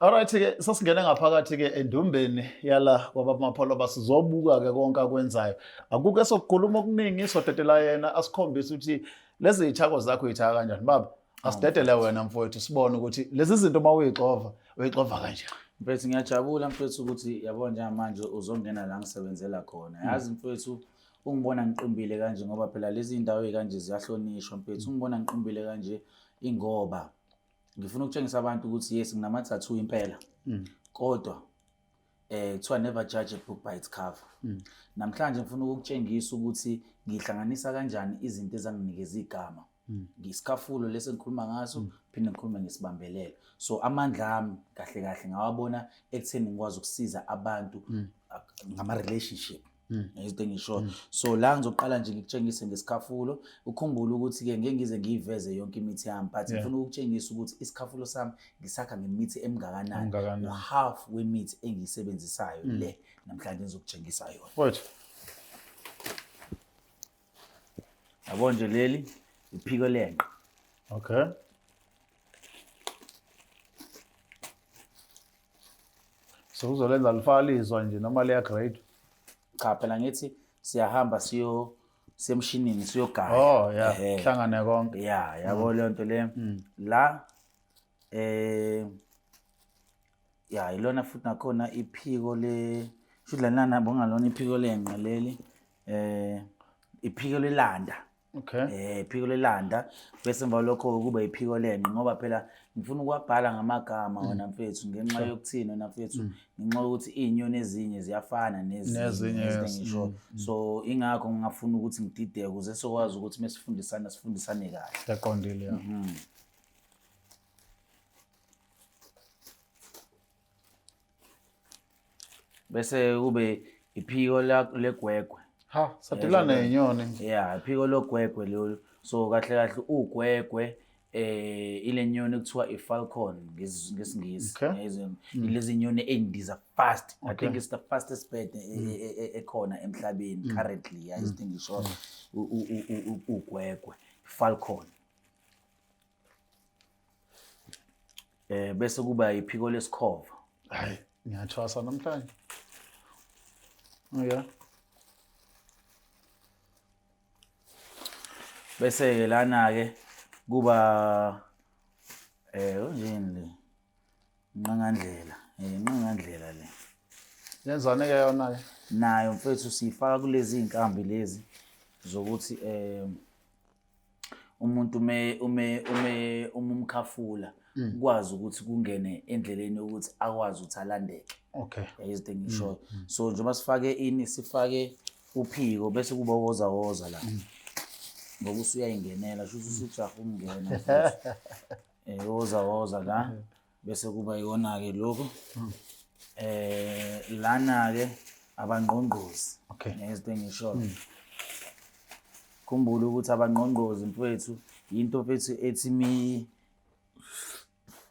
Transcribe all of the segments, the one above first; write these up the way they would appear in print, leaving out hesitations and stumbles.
Alright ke, sasingena ngaphakathi ke endumbeni yala kwababa Mapholoba, sizobuka ke konke akwenzayo. Akukho esokukhuluma okuningi, sodedela yena asikhombise ukuthi lezi zithako zakho uyithaka kanjani. Baba, asidedele wena mfowethu, sibone ukuthi lezi zinto uma uyixova, uyixova kanjani. Mfethu, ngiyajabula mfethu ukuthi yabo njengamanje uzongena la ngisebenzela khona. Yazi mfethu, ungibona ngiqumbile kanje ngoba phela lezi zindawo ezikanje ziyahlonishwa mfethu. Ungibona ngiqumbile kanje ingoba ngifuna ukutshengisa abantu ukuthi yes, nginama-tattoo impela, kodwa kuthiwa never judge a book by its cover. Namhlanje ngifuna ukukutshengisa ukuthi ngihlanganisa kanjani izinto ezanginikeza igama. Ngisikhafulo lesi engikhuluma ngaso, phinde ngikhulume ngesibambelelo. So amandla ami kahle kahle ngawabona ekutheni ngikwazi ukusiza abantu ngama-relationship. Izinto engishoyo. So la ngizoqala nje ngikutshengise ngesikhafulo. Ukhumbule ukuthi-ke ngeke ngize ngiyiveze yonke imithi yami, but ngifuna ukukutshengisa ukuthi isikhafulo sami ngisakha ngemithi emngakanani. Emngakanani. U-half wemithi engiyisebenzisayo le namhlanje ngizokutshengisa yona. Mfowethu. Yabo nje leli iphiko lenqe. Okay. So uzolenza lifalizwa nje noma liya grade? Cha phela ngithi siyahamba siyo semshinini siyogaya. Oh yeah, hlangane konke. Yeah, yabo leyo nto le. La ya ilona futhi nakhona iphiko le shuthi lana nabo ngalona iphiko lenqe leli, iphiko lelanda. Okay. Iphiko lelanda, bese emva lokho kuba iphiko lenqe, ngoba phela ngifuna ukuwabhala ngamagama wena mfethu, ngenxa yokuthini wena mfethu, ngenxa yokuthi iy'nyoni ezinye ziyafana nezinye, Nezinye, izinto yes. engisho. So ingakho ngingafuni ukuthi ngidideke ukuze sokwazi ukuthi mesifundisana sifundisane kahle. Yaqondile, ya. Bese kube iphiko legwegwe. Ha, sadila nenyoni nje. Yeah, iphiko logwegwe lolu. So kahle kahle ugwegwe ile nyoni ekuthiwa i-falcon ngesiNgisi. Okay. Lezi nyoni endiza fast. I Okay. think it's the fastest bird ekhona emhlabeni currently. Yeah, izinto engisho ugwegwe, falcon. Bese kuba iphiko lesikhova. Hayi, ngiyathwasa namhlanje. Oh yeah. Bese ke lana ke kuba unjini le? Inqangandlela. Inqangandlela le. Yenzani ke yona ke? Nayo mfethu siyifaka kulezi inkambi lezi zokuthi umuntu ume uma umkhafula ukwazi ukuthi kungene endleleni yokuthi akwazi ukuthi alandeke. Okay. Izinto engishoyo. So njengoba sifake ini, sifake uphiko bese kuba woza woza la. Ngoba usuyayingenela, shuthi usujaha ukungena futhi. Woza woza la bese kuba iyona ke lokho. Lana ke abangqongqozi. Okay. Izinto engishoyo. Khumbula ukuthi abangqongqozi mfethu into mfethu ethi mi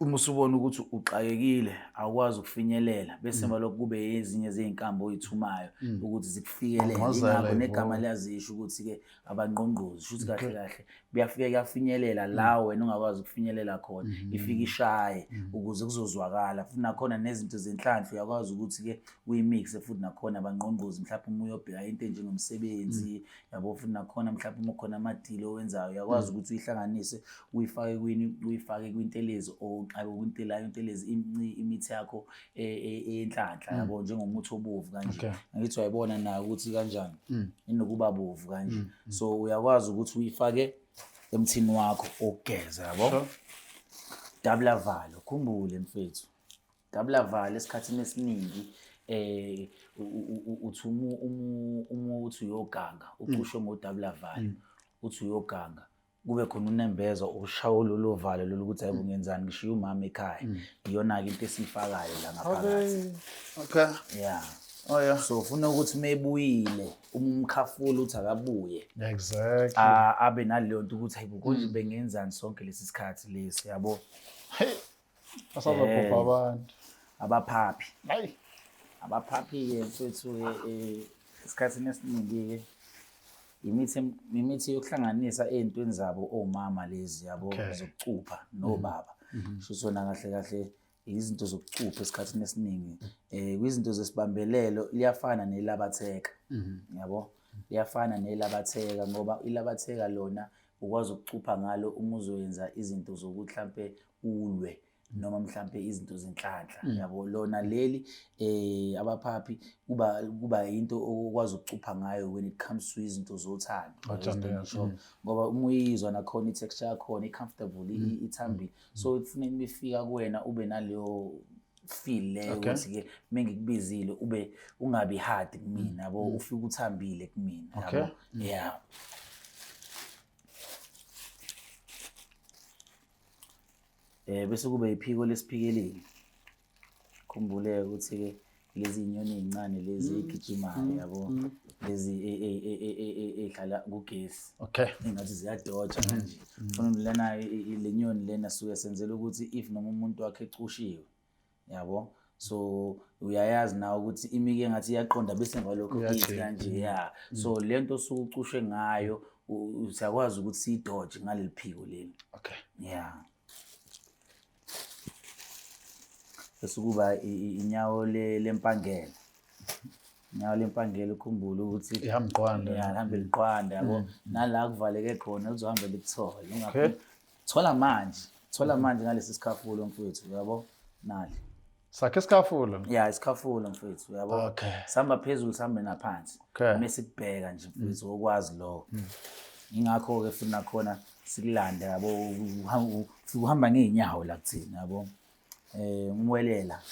uma usubona ukuthi uxakekile awukwazi ukufinyelela, bese emva lokho kube ezinye zezinkambo oyithumayo ukuthi zikufikelele. Ngqongqozela Ingakho negama ivo. liyazisho ukuthi ke abangqongqozi, shuthi kahle kahle kuyafika kuyafinyelela la wena ungakwazi ukufinyelela khona, ifike ishaye ukuze kuzozwakala. Futhi nakhona nezinto zenhlanhla uyakwazi ukuthi ke uyimixe futhi nakhona abangqongqozi, mhlawumbe uma uyobheka into enjengomsebenzi yabo, futhi nakhona mhlawumbe uma khona amadili owenzayo uyakwazi ukuthi uyihlanganise uyifake kwini, uyifake kwintelezi or kwintela intelezi imithi yakho eyenhlanhla yabo, njengomuthi obovu kanje. Okay. Angithi uyayibona nayo ukuthi kanjani inokuba bovu kanje. So uyakwazi ukuthi uyifake emthini wakho okugeza yabo. Sure. Dabula valo, khumbule mfethu. Dabula valo esikhathini esiningi uthi uma uthi uyoganga, ucushwe ngodabula valo, uthi uyoganga, kube khona unembeza ushawo lolo valo lolu ukuthi hayibo ngenzani, ngishiye umama ekhaya. Iyona-ke into esiyifakayo la ngaphakathi. Okay. Yeah. Oh yeah. So ufuna ukuthi mebuyile uma umkhafula uthi akabuye. Exactly. Abe naleyo nto ukuthi hayibo konje bengenzani sonke lesi sikhathi lesi yabo. Hey. Asazophupha abantu. Abaphaphi. Hayi. Abaphaphi-ke mfethu-ke esikhathini esiningi-ke imithi yokuhlanganisa ey'ntweni zabo omama lezi yabo, Okay. zokucupha nobaba. Shuthi wona kahle kahle Izinto zokucupha esikhathini esiningi kwizinto zesibambelelo liyafana nelabatheka. Yabo, liyafana nelabatheka ngoba ilabatheka lona ukwazi ukucupha ngalo uma uzoyenza izinto zokuthi mhlampe ulwe noma mhlampe izinto zenhlanhla. Yabo, lona leli abaphaphi kuba into okwazi ukucupha ngayo when it comes to izinto zothando. Othando. Ngoba uma uyizwa nakhona i-texture yakhona i-comfortable, ithambile, so kufuneka uma ifika kuwena ube naleyo feel leyo ukuthi-ke uma ngikubizile ube ungabi hard kumina, yabo, ufike uthambile kumina. Yabo, yeah. Bese kube iphiko lesiphikeleli. Khumbuleke ukuthi-ke lezi inyoni ey'ncane lezi ey'gijimayo, yabo, lezi ey'hlala kugesi. Engathi ziyadoja kanje. Funa lena le nyoni lena suke senzela ukuthi if noma umuntu wakhe ecushiwe, yabo, so uyayazi nawe ukuthi imike engathi iyaqonda bese ngalokho ithi kanje, yeah. So lento osuke ucushwe ngayo siyakwazi ukuthi siyidoje ngaleli phiko leli. Yeah. Bese kuba inyawo lempangela. Inyawo lempangela, ukhumbule ukuthi Ihamba iqwanda. Yeah, lihambe liqwanda, yabo. Nala kuvaleke khona uzohambe likuthole. Thola manje. Thola manje ngalesi sikhafulo mfowethu, yabo. Nali. Sakhe isikhafulo. Yeah, isikhafulo mfowethu, yabo. Sihamba phezulu, sihambe naphansi. Mase sikubheka nje mfowethu, okwazi lokho. Ingakho ke futhi nakhona sikulanda, yabo, uhamba ngeenyawo la kuthina, yabo. Umwelela.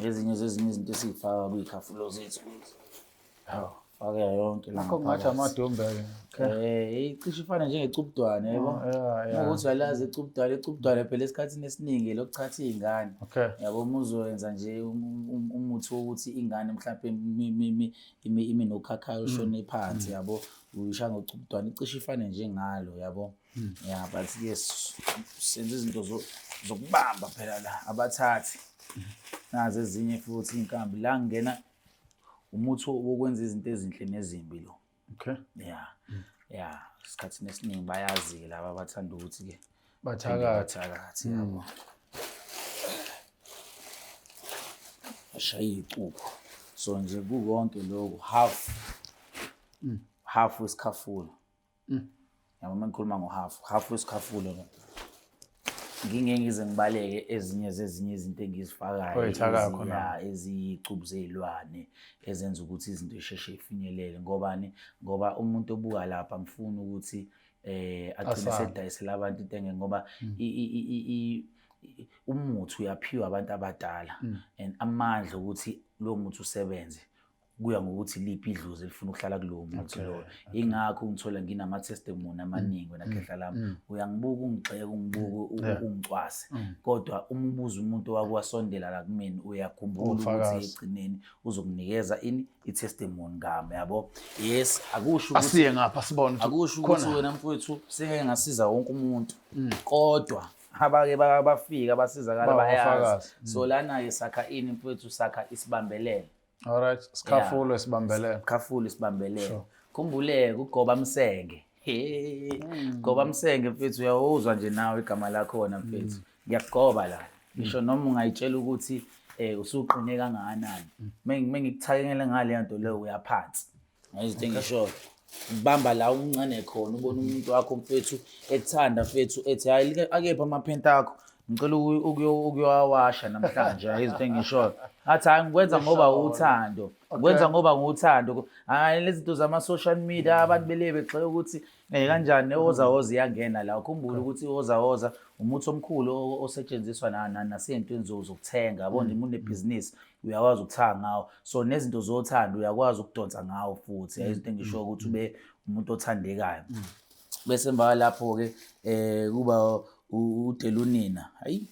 Ezinye zezinye izinto esiyifaka kwikhafulo zethu. Hawu, faka yonke la Nakho ngathi ngaphakathi. amadumbe ke. Icishe ifana njengecubudwane, yabo. Uma ukuthi uyalazi icubudwane, icubudwane phela esikhathini esiningi lokuchatha iy'ngane. Yabo, uma uzoyenza nje umuthi wokuthi ingane mhlampe imi nokhakhayi oshone phansi, yabo, uyishaya ngocubudwane, icishe ifane njengalo, yabo. Yeah, but ke senza izinto zokubamba phela la, abathathi. Nazi ezinye futhi iy'nkambi la ngena umuthi wokwenza izinto ezinhle nezimbi lo. Yeah. Yeah, esikhathini esiningi bayazi-ke laba abathanda ukuthi-ke Bathakathe. Bathakathe, yabo. Bashaye iy'cupho. So nje kukonke lokhu half. Half wesikhafulo. Yabo, uma ngikhuluma ngo-half, half wesikhafulo lo. Ngingeke ngize ngibaleke ezinye zezinye izinto engizifakayo, Oyithaka khona. Eziyicubu zey'lwane ezenza ukuthi izinto zisheshe zifinyelele. Ngobani? Ngoba umuntu obuka lapha angifuni ukuthi agcine Asale. sedayisela abantu into engeke, ngoba umuthi uyaphiwa abantu abadala and amandla ukuthi lowo muthi usebenze kuya ngokuthi liphi idlozi elifuna ukuhlala kulowo muthi lowo. Ingakho ngithola nginama testimony amaningi wena khehla lami. Uyangibuka ungigxeka, ungibuka ungicwase. Kodwa uma ubuza umuntu owake wasondela la kumina, uyakhumbula ukuthi Ufakazi. ekugcineni uzokunikeza ini i-testimony ngami, yabo. Yes, akusho ukuthi Asiye ngapha sibone ukuthi akusho ukuthi khona. wena mfowethu sengeke ngasiza wonke umuntu. Kodwa abake bafika basizakala Ba- bayazi. bafakazi. So lana ke sakha ini mfowethu, sakha isibambelelo. All right, sikhafulo isibambelelo. Sikhafulo isibambelelo. Khumbuleke ugoba msenge. He. Goba msenge mfethu, uyawuzwa nje nawe igama lakhona mfethu. Ngiyakugoba la. Ngisho noma ungayitshela ukuthi usuqine kangakanani. Mengikuthakengele ngale nto leyo uyaphansi. Izinto engishoyo. Ubamba la umncane khona, ubone umuntu wakho mfethu ekuthanda mfethu, ethi hayi akephi amaphenti akho, ngicela ukuyowawasha namhlanje. Hayi, izinto engishoyo. Athi hayi ngikwenza ngoba uthando. Ngikwenza ngoba nguthando. Hayi lezi zinto zama social media abantu bele begxeka ukuthi kanjani woza woza iyangena la. Ukhumbule ukuthi woza woza umuthi omkhulu osetshenziswa nasey'ntweni zokuthenga, yabo nje uma unebhizinisi uyakwazi ukuthenga ngawo. So nezinto zothando uyakwazi ukudonsa ngawo futhi. Izinto engisho ukuthi ube umuntu othandekayo. Bese emva kwalapho-ke kuba uDelunina. Hayi,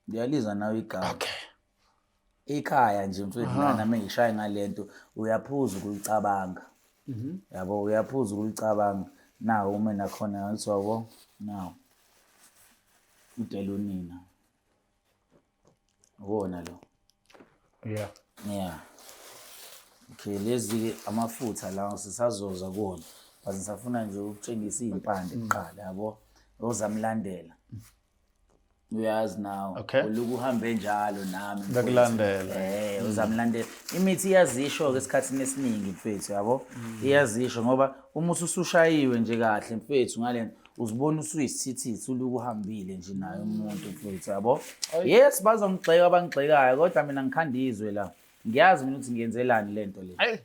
ngiyalizwa nawe igama. Ikhaya nje mfethu lana mengishaya ngalento uyaphuza ukulicabanga. Yabo, uyaphuza ukulicabanga. Nawo uma nakhona ngathi wabo, nawo. uDelunina. Uwona lo. Yeah. Okay, lezi amafutha la sisazoza kuwona. But ngisafuna nje ukutshengisa iy'mpande kuqala, yabo. Ozamlandela. Uyazi nawe. Okay. Uluku uhambe njalo nami. Mfowethu. Bekulandela. Uzamlandela. Imithi iyazisho ke esikhathini esiningi mfethu yabo. Iyazisho ngoba uma usushayiwe nje kahle mfethu ngalento uzibona usuyisithithithi uluku uhambile nje naye umuntu mfethu yabo. Yes, bazongigxeka abangigxekayo kodwa mina ngikhanda izwe la. Ngiyazi mina ukuthi ngiyenzelani lento le. Ayi.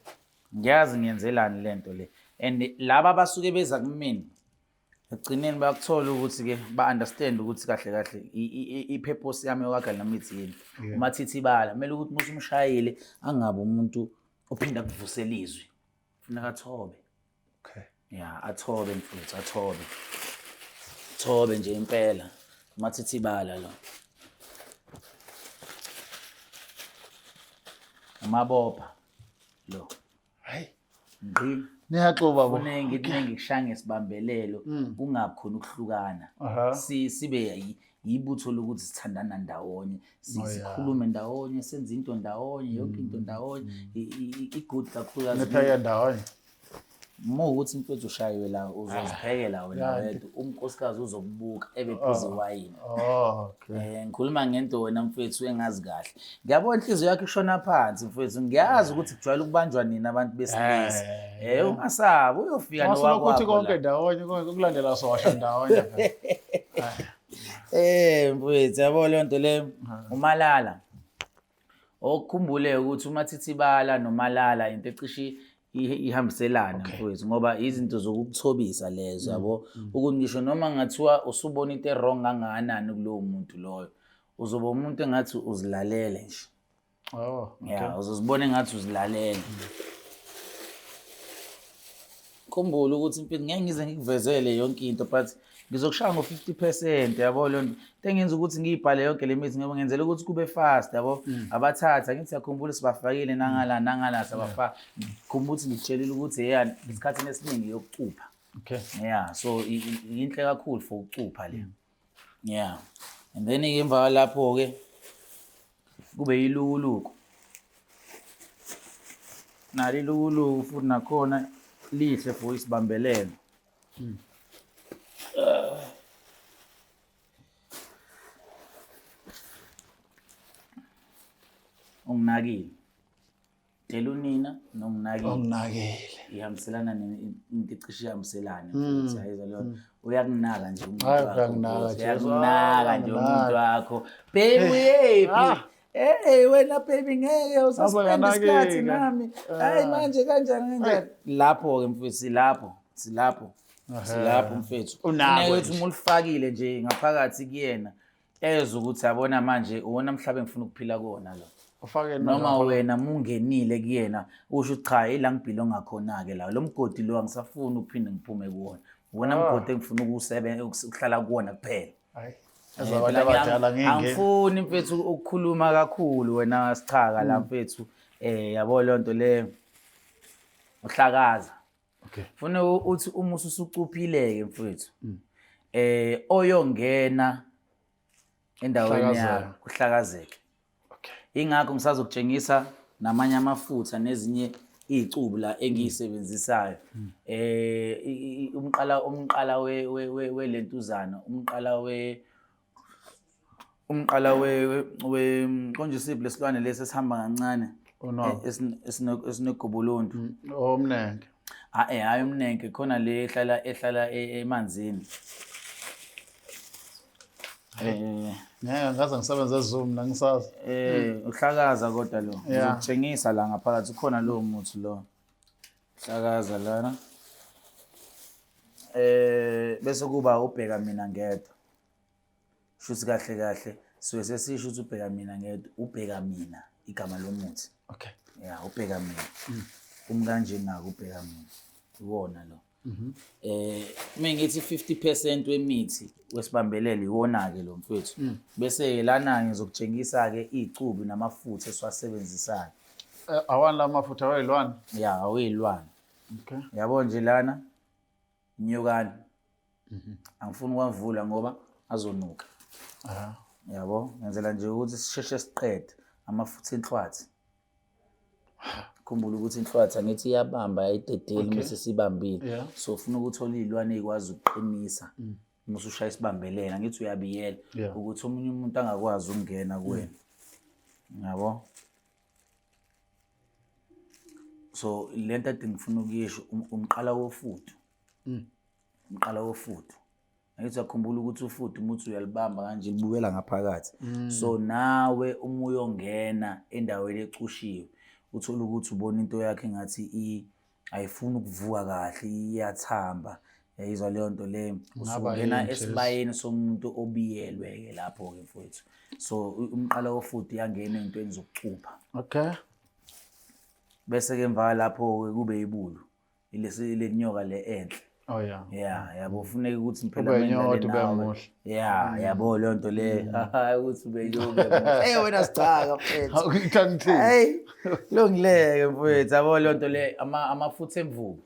Ngiyazi ngiyenzelani lento le. And laba abasuke beza kumina ekugcineni bayakuthola ukuthi-ke ba-understand ukuthi kahle kahle i-purpose yami yokwakha namithi yini. Umathithibala kumele ukuthi uma usumshayile angabi umuntu ophinda kuvusela izwi, funeka athobe. Okay. Ya, athobe mfethu, athobe, thobe nje impela. Umathithibala lo, umabopha lo. Hayi. Ngqi. Niyaxuba bo. Kuningi kuningi kushaya ngesibambelelo, kungabi khona ukuhlukana. Sibe yibutho lokuthi sithandana ndawonye, sikhulume ndawonye, senze into ndawonye, yonke into ndawonye. I-good kakhulukazi. Nipheke ndawonye. Uma ukuthi mfethu ushayiwe la, uzoziphekela wena wedwa, unkosikazi uzokubuka ebephuza iwayini. Oh, okay. Ngikhuluma ngento wena mfethu engazi kahle. Ngiyabona inhliziyo yakho ishona phansi mfethu. Ngiyazi ukuthi kujwayele ukubanjwa nina abantu besilisa. Ungasabi uyofika Mase nowakwakho ukuthi konke la. ndawonye, konke kulandela sosha ndawonye. Mfethu yabo leyo nto leyo. Umalala. Okukhumbule ukuthi umathithibala nomalala into ecishe ihambiselana mfethu, ngoba izinto zokukuthobisa lezo yabo. Ukuthi ngisho noma ngathiwa usubona into e-wrong kangakanani kulowo muntu loyo, uzoba umuntu engathi uzilalele nje. Oh, okay. Yeah, uzozibona engathi uzilalele. Khumbula ukuthi mfethu ngeke ngize ngikuvezele yonke into, but ngizokushaya ngo-50% yabo leyo nto. Into engenza ukuthi ngiyibhale yonke le mithi ngoba ngenzela ukuthi kube fast yabo. Abathatha ngithi siyakhumbula sibafakile nangala nangala sabafaka. Khumbula ukuthi ngikutshelile ukuthi yeah, isikhathini esiningi yokucupha. Okay. Yeah, so inhle kakhulu for ukucupha le. Yeah. And then ke emva kwalapho ke kube yilukuluku. Nalo ilukuluku futhi nakhona lihle for isibambelelo. Unginakile. Dela unina nonginakile. Onginakile. Ihambiselana into ecishe ihambiselane futhi, ayizwa leyo nto. Uyakunaka nje umuntu Hayi, wakho, uyakunaka mfethu. nje. Uyakunaka nje umuntu Uyakunaka. wakho. Baby uyephi? Hey wena baby ngeke usaspend isikhathi Azokanakile. nami. Hayi manje kanjani kanjani? Lapho ke mfethu silapho, silapho. Silapho mfethu. Unako Funeka ukuthi nje. uma ulifakile nje ngaphakathi kuyena ezwe ukuthi yabona manje uwona mhlaba engifuna ukuphila kuwona lo. Ufake Noma wena mungenile kuyena usho ukuthi cha ila ngibhilonga khona-ke la lo mgodi lo angisafuni ukuphinde ngiphume kuwona. Uwona mgodi engifuna ukuhlala kuwona kuphela. Hayi. Ezabantu Phela abadala ngeke. Angifuni mfethu ukukhuluma kakhulu wena sichaka la mfethu. Yabo leyo nto leyo. Uhlakaza. Okay. Funa uthi uma usucuphile-ke mfethu. Oyongena endaweni Kuhlakazeke. yakho kuhlakazeke. Okay. Ingakho ngisazokutshengisa namanye amafutha nezinye izicubu la engiyisebenzisayo. Umqala welentuzana, umqala we, umqala we, we, we, konje siphi lesilwane lesi esihamba kancane? Unwabu. Esinegobolondo. Omnenke. Hhayi umnenke, khona le ehlala emanzini. Ngeke ngaze ngisebenze Zoom la ngisazi. Uhlakaza kodwa lo. Yeah. Ngizokutshengisa la ngaphakathi khona lowo muthi lo. Hlakaza lana. Bese kuba ubheka mina ngedwa. Shuthi kahle kahle suke sesisho ukuthi ubheka mina ngedwa, ubheka mina igama lomuthi. Okay. Yeah, ubheka mina. Umkanje nako ubheka mina. Iwona lo. Uma ngithi 50% wemithi wesibambelelo iwona ke lo mfethu. Bese ke lana ngizokutshengisa ke izicubu namafutha esiwasebenzisayo. Awani la mafutha aweyilwane? Yeah, aweyilwane. Okay. Yabo nje lana inyokane. Angifuni ukwavula ngoba azonuka. Yabo, ngenzela nje ukuthi sisheshe siqede amafutha enhlwathi. Khumbula ukuthi inhlwathi angithi iyabamba, ayidedeli Okay. mase sibambile. Yeah. So ufuna ukuthola iy'lwane ey'kwazi ukuqinisa. Uma usushaya isibambelela, ngithi uyabiyela ukuthi omunye umuntu angakwazi ukungena kuwena. Yabo? So lento ade ngifuna ukuyisho, umqala wofudu. Umqala wofudu. Angithi uyakhumbula ukuthi ufudu uma uthi uyalibamba kanje libukela ngaphakathi. So nawe uma uyongena endaweni ecushiwe, uthole ukuthi ubona into yakhe engathi ayifuni ukuvuka kahle, iyathamba. Yayizwa leyo nto leyo. Ngaba Usungena yini, esibayeni somuntu obiyelwe-ke lapho-ke mfowethu. So umqala wofudu uyangena ey'ntweni zokucupha. Bese-ke emva lapho-ke kube ibulu. Ilesi le nyoka le enhle. Oh yeah. Yeah, yabo, kufuneka ukuthi phela Ube uma inyoka ngidlale kodwa ube nawe. muhle. Yeah, yabo leyo nto le. Hayi ukuthi ube inyoka ube muhle. Hey wena sicaka mfethu. Ngithini? Hey, lungileke mfethu, yabo leyo nto le, amafutha emvubu.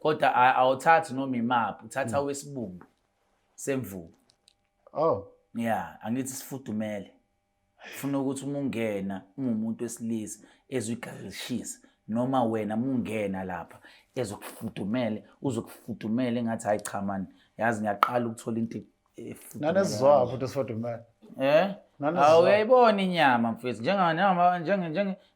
Kodwa awuthathi noma imaphi, uthatha wesibumbu semvubu. Oh. Yeah, angithi sifudumele. Ufuna ukuthi uma ungena ungumuntu wesilisa ezwe igazi lishisa, noma wena uma ungena lapha ezokufudumele, uzokufudumela engathi hayi cha man, yazi ngiyaqala ukuthola into efudumele. Nanezizwa futhi esifudumele. Nanezizwa. Awu, uyayibona inyama mfethu,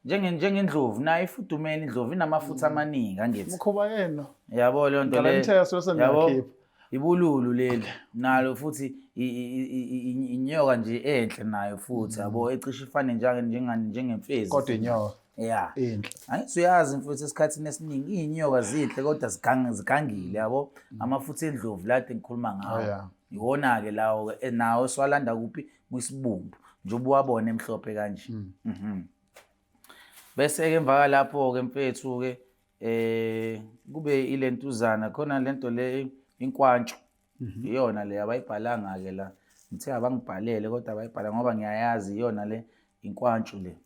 njengendlovu nayo ifudumele, indlovu inamafutha amaningi angithi. Mkhuba yena. Yabo leyo nto Ngicela le. nithe so Yabo. sengiyakhipha. Ibululu leli nalo futhi inyoka nje enhle nayo futhi, yabo, ecishe ifane njengemfezi. Kodwa inyoka. Yeah. Inhle. Angithi uyazi mfethu, esikhathini esiningi iy'nyoka zinhle kodwa zigangile, yabo. Amafutha endlovu la kade ngikhuluma ngawo. Oh, yeah. Iwona-ke lawo-ke, nawo siwalanda kuphi? Kwisibumbu. Njengoba uwabona emhlophe kanje. Bese-ke emva kwalapho-ke mfethu-ke, kube ilentuzana khona lento le inkwantshu. Iyona le abayibhalanga-ke la. Ngithe abangibhalele kodwa abayibhala ngoba ngiyayazi iyona le inkwantshu le.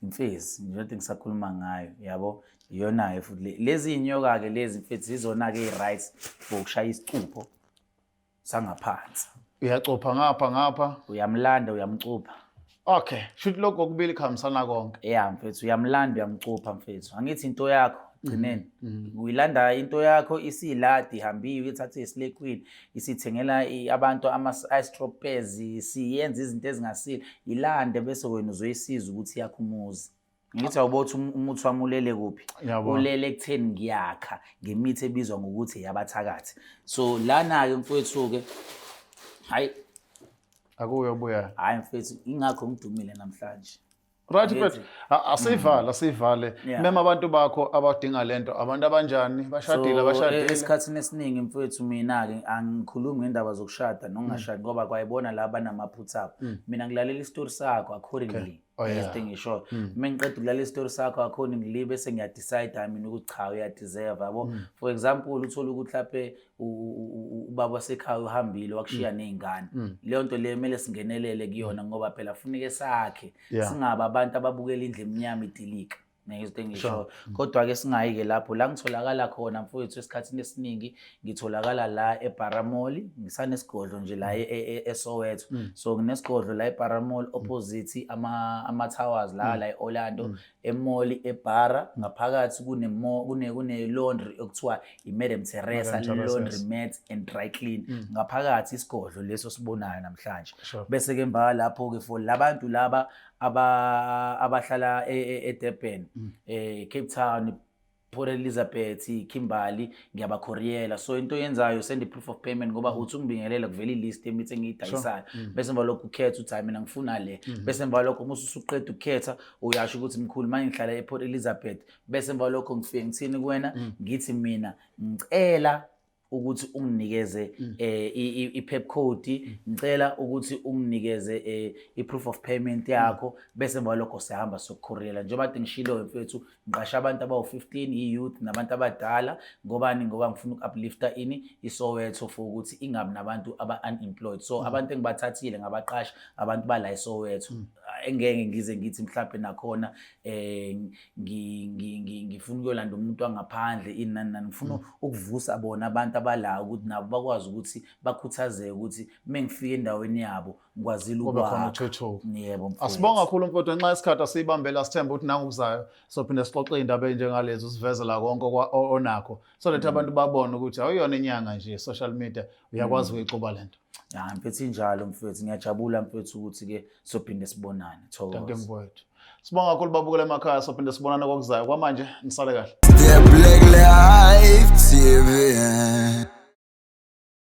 Imfezi njengoba ngisakhuluma ngayo, yabo, iyona-ke futhi le. Lezi iy'nyoka-ke lezi mfethu zizona-ke i-right for ukushaya isicupho sangaphansi. Uyacupha ngapha ngapha. Uyamlanda uyamcupha. Okay, shuthi lokho kokubili kuhambisana konke. Yeah mfethu, uyamlanda uyamcupha mfethu. Angithi into yakho gcineni. Uyilanda into yakho isiladi ihambiwe ithathe isilekwini, isithengela abantu ama-ice droppers, siyenza izinto ezingasile. Ilande bese wena uzoyisiza ukuthi yakhe umuzi. Ngithi awubona ukuthi umuthi wami ulele kuphi? Ngiyabona. Ulele ekutheni ngiyakha ngemithi ebizwa ngokuthi eyabathakathi. So lana-ke mfowethu-ke, hayi. Akuyo buya. Hayi mfethu, ingakho ngidumile namhlanje. Right Angithi. mfethu, asivale, asivale. Yeah. Mema abantu bakho abadinga lento, abantu abanjani, bashadile, So, abashadile. esikhathini esiningi mfethu mina-ke angikhulumi ngendaba zokushada nokungashadi ngoba kwayibona la banamaphutha abo. Mina ngilalela isitori sakho accordingly. Okay. Oh, yeah. Izinto engishoyo. Uma ngiqeda ukulalela isitori sakho accordingly bese ngiyadecide mina ukuthi cha uyadeserve, yabo. For example, uthole ukuthi mhlampe ubaba wasekhaya uhambile wakushiya ney'ngane. Leyo nto leyo kumele singenelele kuyona ngoba phela funeke sakhe. Singabi abantu ababukela indlu emnyama idilika. Izinto engishoyo. Kodwa-ke singayi-ke lapho la ngitholakala khona mfowethu, esikhathini esiningi ngitholakala la eBara Mall, ngisanesigodlo nje la eSoweto. So nginesigodlo la eBara Mall opposite ama-towers la e-Orlando, e-mall eBara ngaphakathi kune laundry okuthiwa i-Madam Teresa, Madam Teresa, Laundry yes. Mat and Dry Clean. Ngaphakathi isigodlo leso sibonayo namhlanje. Sure. Bese ke emva lapho ke for labantu laba abahlala eDurban, Cape Town, Port Elizabeth, Kimberley, ngiyabakhoriyela. So into oyenzayo, send i-proof of payment ngoba uthi ungibingelele kuvela i-list yemithi engiyidayisayo. Bese emva lokho ukhetha ukuthi hayi mina ngifuna le. Bese emva lokho uma usuqeda ukukhetha uyasho ukuthi mkhulu manje ngihlala ePort Elizabeth. Bese emva lokho ngifike ngithini kuwena, ngithi mina ngicela ukuthi unginikeze i-PEP code, ngicela ukuthi unginikeze i-proof of payment yakho, bese emva lokho siyahamba siyokukhoriyela. Njengoba kade ngishilo mfethu, ngiqashe abantu abawu-15, i-youth nabantu abadala. Ngobani? Ngoba ngifuna uku-uplifta ini iSoweto for ukuthi ingabi nabantu aba-unemployed. So abantu engibathathile ngabaqasha abantu bala eSoweto. Engeke ngize ngithi mhlampe nakhona Ngifuna ukuyolanda umuntu wangaphandle, ini nani nani. Ngifuna ukuvusa bona abantu abala ukuthi nabo bakwazi ukuthi bakhuthazeke ukuthi uma ngifika endaweni yabo ngikwazile Kube khona ukwakha. uthuthuko. Yebo mfowethu. Asibonga kakhulu mfowethu, ngenxa yesikhathi asiyibambela, sithemba ukuthi nangokuzayo sophinde sixoxe iy'ndaba ey'njengalezi, usivezela konke onakho so that abantu babone ukuthi awuyona inyanga nje, social media uyakwazi ukuyixuba lento. Ya mfethu, injalo mfethu, ngiyajabula mfethu ukuthi-ke sophinde sibonane. Dankie. Thokoza. Mfowethu, sibonga kakhulu, babukele emakhaya, sophinde sibonane kokuzayo. Kwamanje nisale kahle. The Black Life TV.